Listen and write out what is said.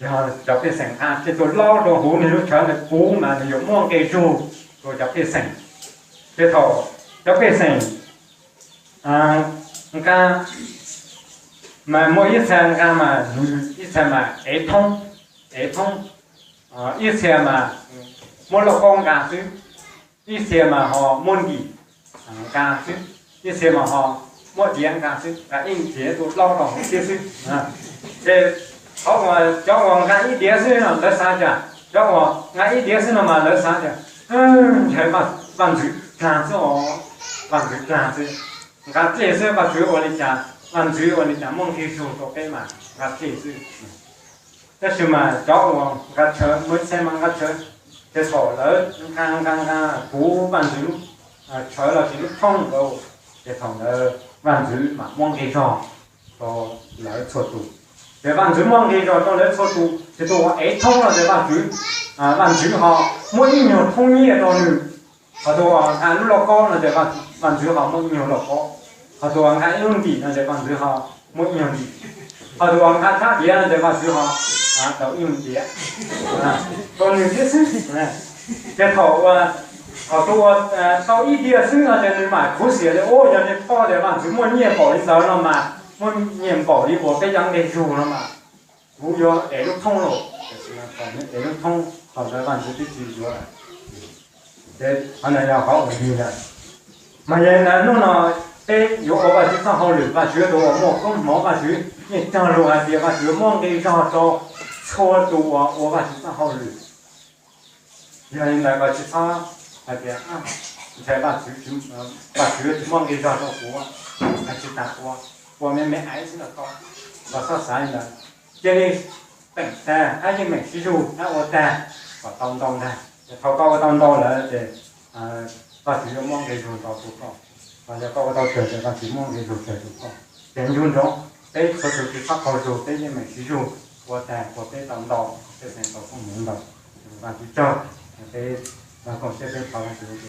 Yog cov pej xeem nqa tej tug laub rau huv nwg lub tshawv ntawd puv mas nwg yuav muaj nqi zug rua cov pej xeem. Ces thaum cov pej xeem nqa mas muaj ib txhia nqa mas ib txhia mas ev thoob, ev thoob, ib txhia mas muab lauj kaub nqa xwb, ib txhia mas ho muab ntim nqa xwb, ib txhia mas ho muab diav nqa xwb, nqa ib diav tug laub rau huv tib xwb. Ces qhov uas cov uas nqa ib diav xwb no lawv xav tias, cov uas nqa ib diav xwb no mas lawv xav tias ntshe Vaj Ntxwv dlaag xwb os, Vaj Ntxwv dlaag xwb. Nqa dlej xwb Vaj Ntxwv ua li cas, Vaj Ntxwv ua li cas muaj nqi zug rau peb mas nqa dlej xwb. Tab sis mas cov uas nqa tshawv, muaj ib txhia mas nqa tshawv, ces thaum lawv nqa nqa nqa puv Vaj Ntxwv tshawv los sis lub thoob ntawd, ces thaum ntawd Vaj Ntxwv mam muaj nqi zog rau lawv txhua tus. Ces Vaj Ntxwv muaj nqi zog rau lawv txhua tus, ces tus uas ev thoob no ces Vaj Ntxwv, Vaj Ntxwv ho muab ib nyuag thoob nyiaj rau nws. Ho tus uas nqa lub lauj kaub no ces Vaj Ntxwv ho muab ib nyuag lauj kaub. Ho tus uas nqa ib lub ntim no ces Vaj Ntxwv ho muab ib nyuag ntim. Ho tus uas nqa rab diav no ces Vaj Ntxwv ho tau ib lub diav rau nws thiab xwb. Ces thaum uas, thaum tus uas tau ib diav xwb no ces nws mam khuv xim tias, u, yog li ko ces Vaj Ntxwv muaj nyiaj npaum li ntawd no mas, muaj nyiaj npaum li uas peb cov nqi zug no mas, kuv yuav ev lub thoob lauj. Ev lub thoob, thaum ntawd Vaj Ntxwv twb tsis yuav lawm. Ces qhov ntawd yog qhov uas lig lawm. Mas yog li ntawd hnub no peb yuav ua Vajtswv txoj hauj lwm, Vajtswv tus uas muaj koob hmoov, Vajtswv yeej cog lus hais tias Vajtswv muaj nqi zog rau txhua tus uas ua Vajtswv txoj hauj lwm. Yog li ntawd koj tsis txhob hais tias, ntshai Vajtswv, Vajtswv tsis muaj nqi zog rau kuv, hais tsis tas ua, ua me me aiv xwb los tau. Koj txhob xav li ntawd, cia li teem tag hab yeej meem sib zug hab ua tag kom tau ntau ntag. Ces thaum koj ua tau ntau lawm ces Vajtswv yuav muaj nqi zug ntau rau koj. Ho yog koj ua tau tsawg ces Vajtswv muaj nqi zug tsawg rau koj. Ces ncu ntsoov peb txhua tus tsis txhob qaug zug, peb yeej meem sib zug ua tag ua peb tau ntau, peb tau koob hmoov ntau. Vajtswv tsaug, peb koom siab peb thov Vajtswv.